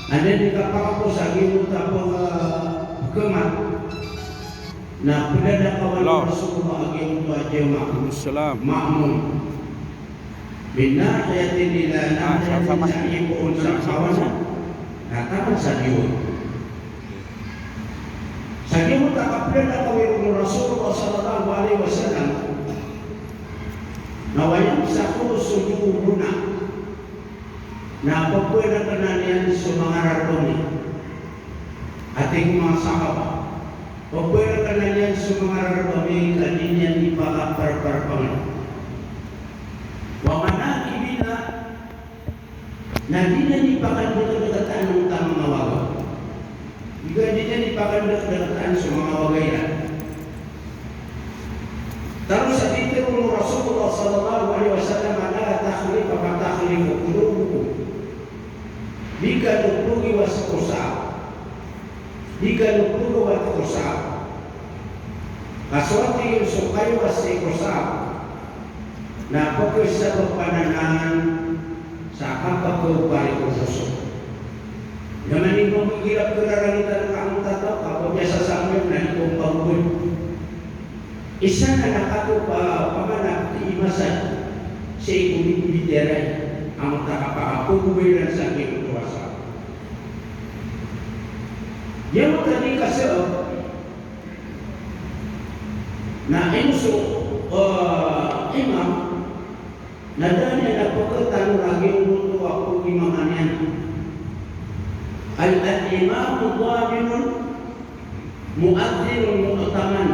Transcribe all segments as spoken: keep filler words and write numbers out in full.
Anda di kapakapo sa giyangkoto a pag-, ah, pagkamat na pdadakawan o Rasulullah a giyangkoto a jamaah. Salam. Ma'mum. Min nahiyatin ila nahiyatin, sa ipoon sa kawan na taman sa diwang. Sa giyangkoto a kapdadakawi ron o Rasulullah sallallahu alaihi wasallam na wa yamsahu sudurana. Na pphanakanaan iyan so manga rarb ami. Ati ko manga sahaba, pphanakanaan iyan so manga rarb ami ka di niyan ipakaparparpangan. Wa manakibina, na di niyan ipakandakdakatan o manga waga. Di ka di niyan ipakandakdakatan so manga waga iran. Taros a pitharo o Rasulullah sallallahu alaihi wasallam, "La takhlifa fa takhlifu qulubukum." Di kano plogiwa sii ko sahab. Di kano plogiwa sii ko sahab. Ka so tig iyan so kaiwa sii ko sahab na pkhasabapan anan sa kapakhaopari ko poso. Na mani mambo igira pkhararangit ka angkoto a taw ka ba miyasasama na di ko pagobay. Isa na kato pa, pamanap di imasad sii ko bibitiyarai angkoto a kapakapagobay iran sa giyangkoto a sahab. Giyangkoto a di kasabap na ino so, eh, imam na da niyan a pkhatano a giyangkoto a pag-imaman iyan. Al, al-imamu dhaminun mu'adhdhinun mu'taman.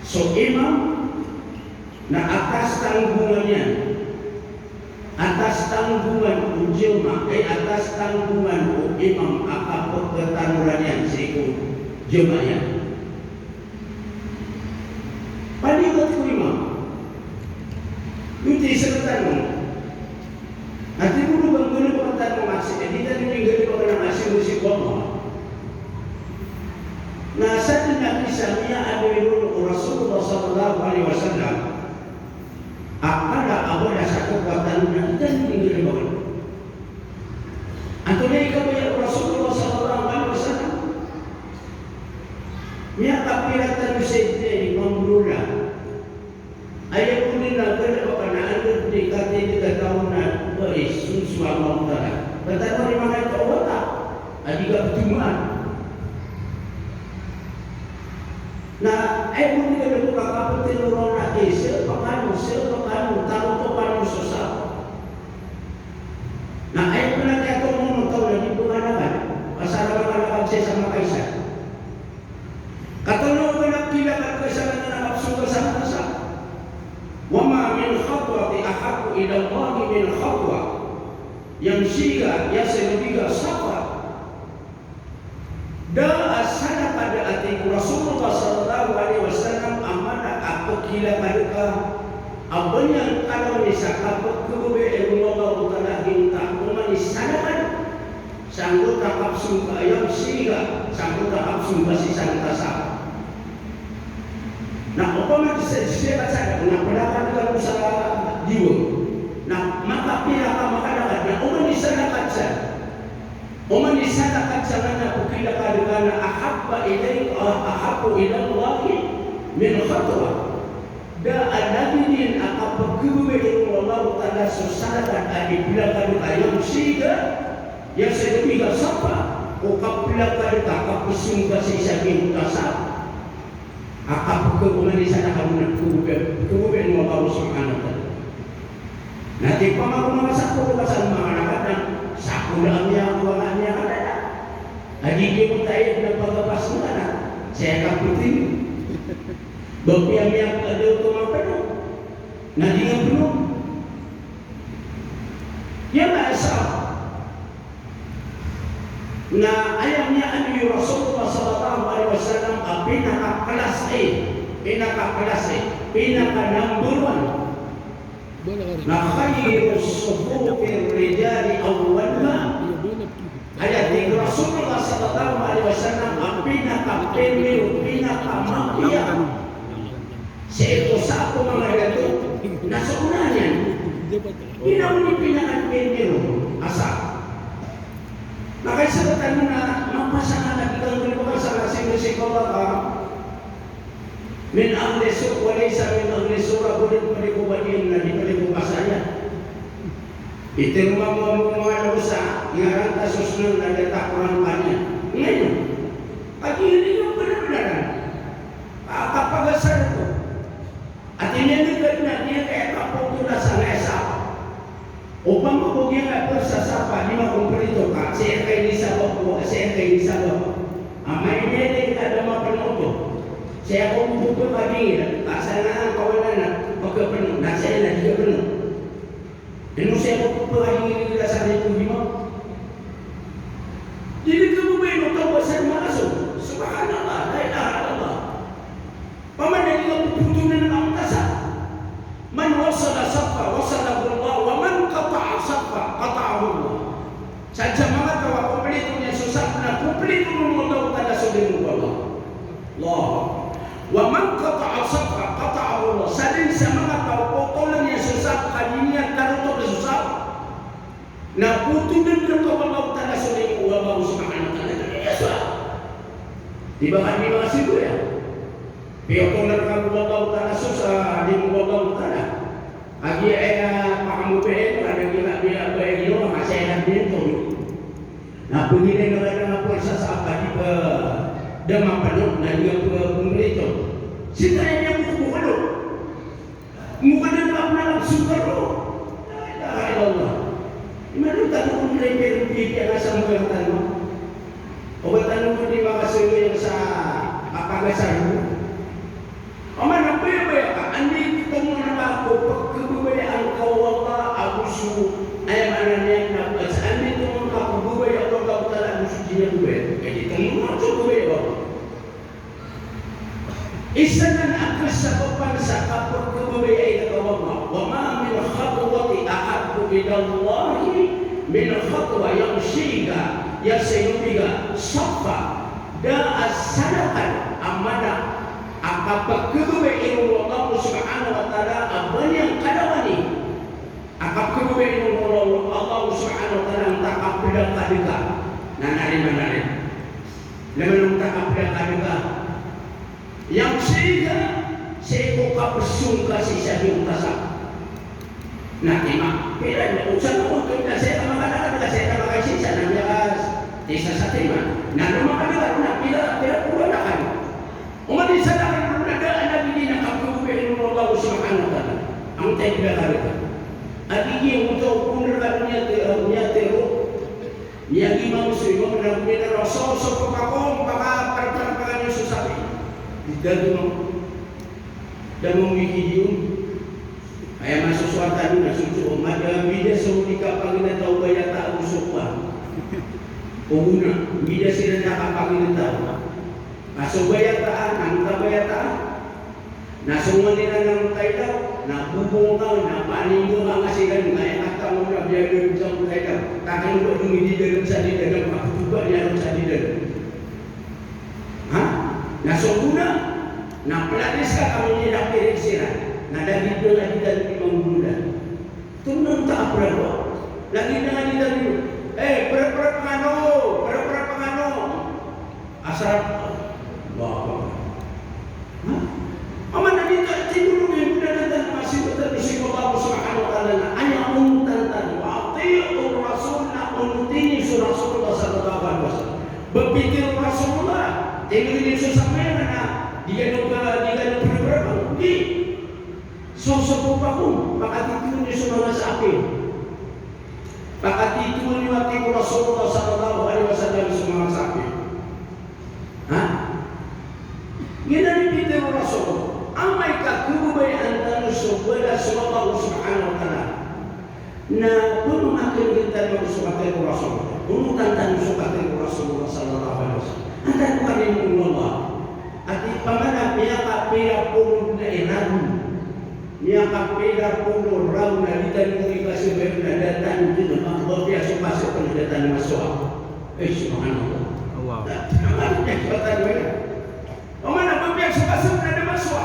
So imam na atas tanggongan iyan. Atas tanggongan o jamaah, eh, atas tanggongan o imam a kapkhatanoan iyan sii ko jamaah iyan. Panigot ko imam. Ino ti sktano. Ati ko dogan ko dogan tano a masi, eh, di tano di nggalbk a masi, masi ko Allah. Na sadn a kisa a miyaaloy ron o Rasulullah sallallahu alaihi wasallam. Akala a ba da sa kokowa tano na di tano di nggalbk. Antonaa i kabaya o Rasulullah sallallahu alaihi wasallam? Miyakapira tano sa di mambola. Aya bo dn a galbk a na anda di katindg a taw na ba i sonsowa o Allah Ta'ala. Ba tano di manay ko wata a di kaptomaan. Na aya bo dn a galbk a kaptindg ron na isa pkano, isa pkano, tano pkano so sahab. Na aya pn a kiyatoon o taw na di pnganakad, asar a manganakad sa isa makaisa. Katawan o ba na kilakad ka sa nganan a kapsong ka sa masa. Wa ma min khatwatin ahabbu ila Allahi min khatwatin yamshiha yasilu biha safar. Da a salakad a tig o Rasulullah sallallahu alaihi wasallam a mala a pkilakad ka a ba niyan kalawan i sa kapkhababayai o Allahu Ta'ala a giyangkoto a oman i salakad sangkoto a kapsong ka, yamshiha, sangkoto a kapsong ka sii sangkoto a sahab. Na opama di sa, di sa salakad na plakad ka ko sa diwang. Na makapira ka makalakad na oman i salakad sa Oman i salakad sa nganan a pkilakad ka na ahabba ilay-, ah, ahabbu ila Allahi min khatwa. Da a lagid iyan a kapkhababayai o Allahu Ta'ala so salakad a di plakad ka, yamshiha, yasilu biha safar, o kaplakad ka, kapsong ka sii sa giyangkoto a sahab. A kapkhababayai, oman i salakad na pkhababayai, pkhababayai o Allah Subhanahu wa Ta'ala. Na tig o manga, manga sapolo ka sa manga lakad na sapolo a miyakowa a miyakadada. A di di mo tayo na pagapas mo na, sa aya kaptindg. Ba piya miyakadada oto mapeno. Na di nga peno. Aya maana sa Na aya miyaaloy o Rasulullah sallallahu alaihi wasallam a pinaka-class A, pinaka-class A, pinaka-number one. Na khayru sufufir rijali awwaluha. Aya tig o Rasulullah sallallahu alaihi wasallam a pinaka-primero, pinakamapiya sii ko sap o manga dato na so una niyan. Ino i pinaka-primero a sap? Makaisa ka tano na mapasang a lagid a gawii, mapasang a sino si Paul a min ahli su-, wa laysa min ahli surah, di pd ko ba di, na di pd ko pasaya. Ito mambo a manga dosa, ngaran ta so snan na di ta koran kaniyan. Ngayon, agi ini nga pd a bnar a kapagasar ko. Ati niyan di ka na di ka kapotola sa nga isa. Opama ko giya nga pd sa sapa, di makomplito ka, sii ka inisabap ko, sii ka inisabap. Amay niyan di ka da mapno oto. Sii ko mapno ka dingin, ka sa nga kawanan na pagkapno, na sii na di ka pno. Ino sii ko pagkapno dingin ka sa di ko di ma. Di ka mabaya o tawbatan makaso. Subhanallah, la ilaha illallah. Pamana di nga popotolan a manga sapa. Man wasala saffa, wasalahu Allah, wa man qata'a saffa, qata'ahu Allah. Sadn sa manga taw a komplito niyan so sap na komplito on o Allah Ta'ala so limo o Allah. Allahu Akbar. Wa man qata'a saffa, qata'ahu Allah. Sadn sa manga taw a potoln iyan so sap ka di niyan tarotol so sap, na potoln rka o Allah Ta'ala so limo o Allah Subhanahu wa Ta'ala. Di ba ka di makasibo iyan? Piyotol rka o Allah Ta'ala so sa limo o Allah Ta'ala. Agi aya pakamobaya, agi aya pakamobaya, agi aya pakamobaya, agi aya pakamobaya. Na pagilay na kadang a pwasa sa apa di ba da mapano, na di ba pumili ito. Sii ka niyan bukbuk ito. Mukha na nga pnalab so karo. La ilaha illallah. Imanto tano kon repair, pipiya ka sa mukha tano. O ba tano kon di makasolo iyan sa kapagasar. Oman na baya-baya ka, anda i tomo na ka ko pagkababayaan ka o Allah ago so, aya maana niyan na, anda i tomo na ka ko babaya o Allah Ta'ala ago so di niyan babaya. Aya di tomo na ka so babaya o Allah. Isa nan a kasabapan sa kapagkababayai ka o Allah. Wa ma min khatwatin ahabba ila Allahi min khatwatin yamshiha, yasiru biha saffa. Da a sadakal a mada a kapagkababayai o Allah Subhanahu wa Ta'ala a ba niyan kadawani. A kapagkababayai o Allah Subhanahu wa Ta'ala, antaa ka pd a kadka. Na nari manari. Na antaa ka pd a kadka. Yamshiha, sii ko kapsong ka sii sa giyangkasa. Na tima, pira na, o sa na, o sa na, sii ka makadakadka, sii ka makaisisa, na miyakas, isa sa tima. Na roo makadakadka, na pira, pira polo a lakad. Oman i isa a lakad na da a lagid iyan a kapagkababayai o Allah Subhanahu wa Ta'ala. Antaa i pd a kadka. Agi giya oto, o pn rka niyan ti, niyan tiro. Miyagi mambo so imam na gomina ron, so, so pakakom, paka, paka, paka, paka, so sapi. Di dado mambo. Da mambo i kidiyon. Aya masosoat tano na so, so, mada, mbida so di kapaginetaw o bayata ago so kowan. O gona, mbida siran da kapaginetaw. Ka so bayata, angka bayata. Na so ngoni na nangkaidaw, na bobong ka, na panindo ka, nga siran, na aya katawan na biyaloy sa kaidaw. Takn ba dn di dalam sa di dalam, kapotoba niyan sa di dalam. Ha? Na so gona, na planis ka kami ni dakirik siran. Na lagid na lagid a di mambola. Tonaa ka pd a ba? Lagid na lagid a di. Eh, pd a, pd a pangano, pd a, pd a pangano. Asar. Allahu Akbar. Ha? Oman na di ta, tindolong iyan, pd a, da tano masibot a sii ko Allah Subhanahu wa Ta'ala na aya ontan tano, wa ati'ur Rasul, na onti niyo so Rasulullah sallallahu alaihi wasallam. Ba pitharo o Rasulullah, tindolong iyan so sambayang na, di kano ka, di kano pd a pangano. Di. So, so pakakom, pakatitho niyo so manga sapi. Pakatitho niyo, ati ko Rasulullah sallallahu alaihi wasallam, so manga sapi. Ha? Giyanan i pitharo o Rasul, amay ka kababayaan tano so balas o Allah Subhanahu wa Ta'ala, na pamakinegen tano so katharo o Rasul. Onotan tano so katharo o Rasulullah sallallahu alaihi wasallam. Antaa ko katharo o Allah? Ati pamana miyakapira polo na i ragon. Miyakapira polo ragon a di tano di kasowa na da tano di na mapiya so kasowa na da tano masowa. Eh, subhanallah. Allah. Da tano masowa na. Pamana mapiya so kasowa na da masowa.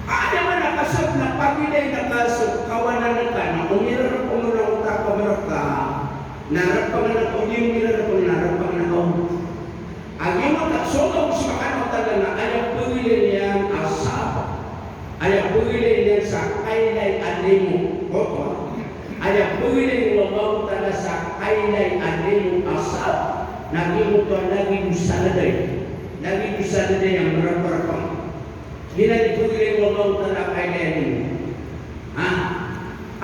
Aya maana a kasowa na pagilay na kasowa, kawanan ka na, omirr, omirr ka, omirr ka. Na rpang na kaw, di mo ira rpang na rpang na kaw. A giyoto so Allah subhanahu wa ta'ala na aya pagilay niyan a sabar. Aya pagilay niyan sa kailay a limo. Oto. Aya pagilay o Allah ta'ala sa kailay a limo a sabar. Na giyoto a lagid o saladaw. Lagid o saladaw a marparpang. Giyanan i pagilay o Allah ta'ala a kailay a limo. Ha?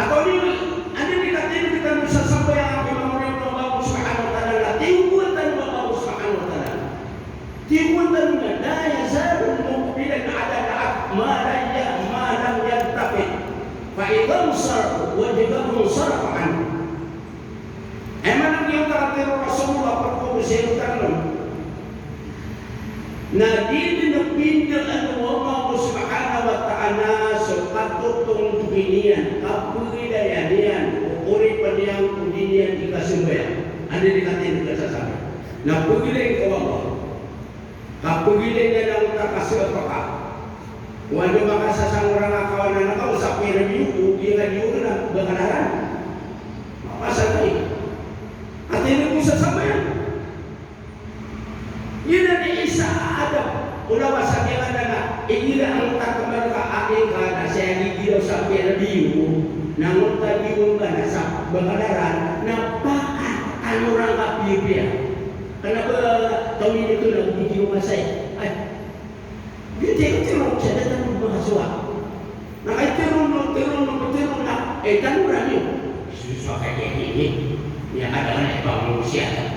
Antonaa i, antonaa i katindg tano sa sambayang a pimangorip o Allah subhanahu wa ta'ala, na tiyoboan tano o Allah subhanahu wa ta'ala. Tiyoboan tano na, "La yazalul mu'minu ala ta'atin ma lam ya-, ma lam yaltafit. Fa idha insarafa wajadahu insarafa anhu." Aya maana niyan, katharo o Rasulullah, pagkowasa tano na di dn pindaan o Allah subhanahu wa ta'ala so katotonggi niyan, kapagilaya niyan, o oripn iyan ko di niyan di kasambayang. Anda di katindg sa sambayang na pagilay ko Allah. Kapagilay niyan a onta ka sa paka. Oway, anda makasasang orang a kawanan ka o sa pira biyo, o di nga diyo na, ba ka daran. Mapasad ka i. Ati ini ko sa sambayang. Giyanan i isa a adab o lawas a giyanan na, igira a onta ka man ka a ingka na sii a gigiraw sa pira biyo, na onta biyo ka na sa ba ka daran, na paka, ano orang ka piyapiya. Kna ba taw ini ko na gigiraw ka sa i. Ay, Di tiro, tiro, sa da tano makasowa. Na katharo, tiro, tiro na, eh, tano rani. Susu ka di ini. Aya kadaklan i pangosiyat.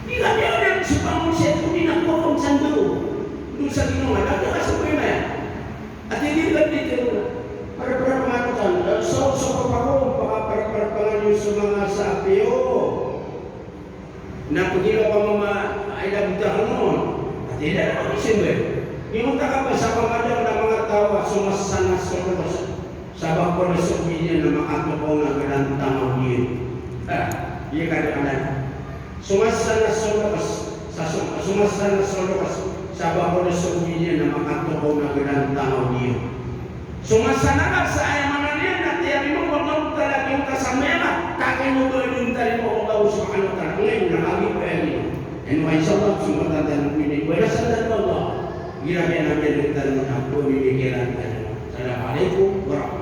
Di ka di a di a so pangosiyat ko di na ko pang sando. Dosa di mo nga, da ka so pena. Ati di ka di tiro. Para, para panganotan, so, so kapako, paka, para, para pangano so manga sapiyo. Na pagiraw ka mama, ay, da bitaw ka non. Ati da na kami simba. Giyoto ka ba sa pamadang na manga taw a somasana so loks. Sabap ko na so ogi niyan na makatokaw na gadaan tamaw iyan. Ah, iya kadaklan. Somasana so loks. Sa so-, somasana so loks. Sabap ko na so ogi niyan na makatokaw na gadaan tamaw iyan. Somasana ka sa aya maana niyan na tiyarima o Allah ta'ala giyoto a sambayang ka, kagiya o ba dn tarima o Allah subhanahu wa ta'ala. Ngayon na kami pa yan. Ino, insha Allah, so matatanong ko ini, wala sa Allah. Gira niyan na miyan tano na pamimikiran tano. Assalamu alaikum warahmatullahi